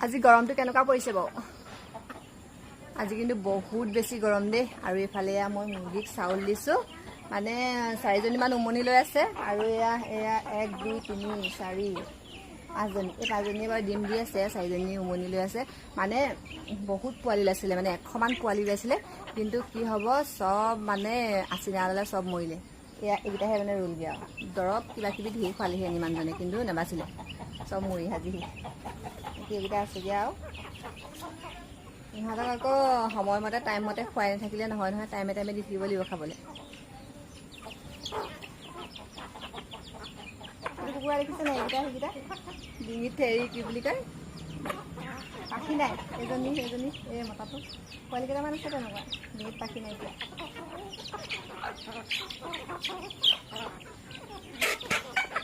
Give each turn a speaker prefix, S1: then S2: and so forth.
S1: আজি গৰমটো কেনেকুৱা পৰিছে বাৰু? আজি কিন্তু বহুত বেছি গৰম দেই। আৰু এইফালে এয়া মই মুৰ্গীক চাউল দিছোঁ, মানে চাৰিজনীমান উমনি লৈ আছে। আৰু এয়া এয়া 1 2 3 4 5জনী, এই 5জনীয়ে বাৰু ডিম দি আছে, চাৰিজনী উমনি লৈ আছে। মানে বহুত পোৱালি ওলাইছিলে, মানে 100মান পোৱালি ওলাইছিলে, কিন্তু কি হ'ব, চব মানে আচিনা ওলালে, চব মৰিলে। এয়া এইকেইটাহে মানে ৰ'লগৈ আৰু। দৰৱ কিবা কিবি ধেৰ খোৱালেহি ইমানজনে, কিন্তু নাবাচিলে, চব মৰি সাজি শেষ। বাকী এইকেইটা আছেগৈ আৰু। ইহঁতক আকৌ সময়মতে টাইমমতে খুৱাই নাথাকিলে নহয় নহয়, টাইমে টাইমে দি থাকিব লাগিব খাবলৈ। এইটো কুকুৰা দেখিছে নাই? এইকেইটা সেইকেইটা ডিঙিত হেৰি কি বুলি কয়, পাখি নাই। এজনী এজনী এই মতাটো, পোৱালি কেইটামান আছে তেনেকুৱা ডিঙিত পাখি নাইকিয়া।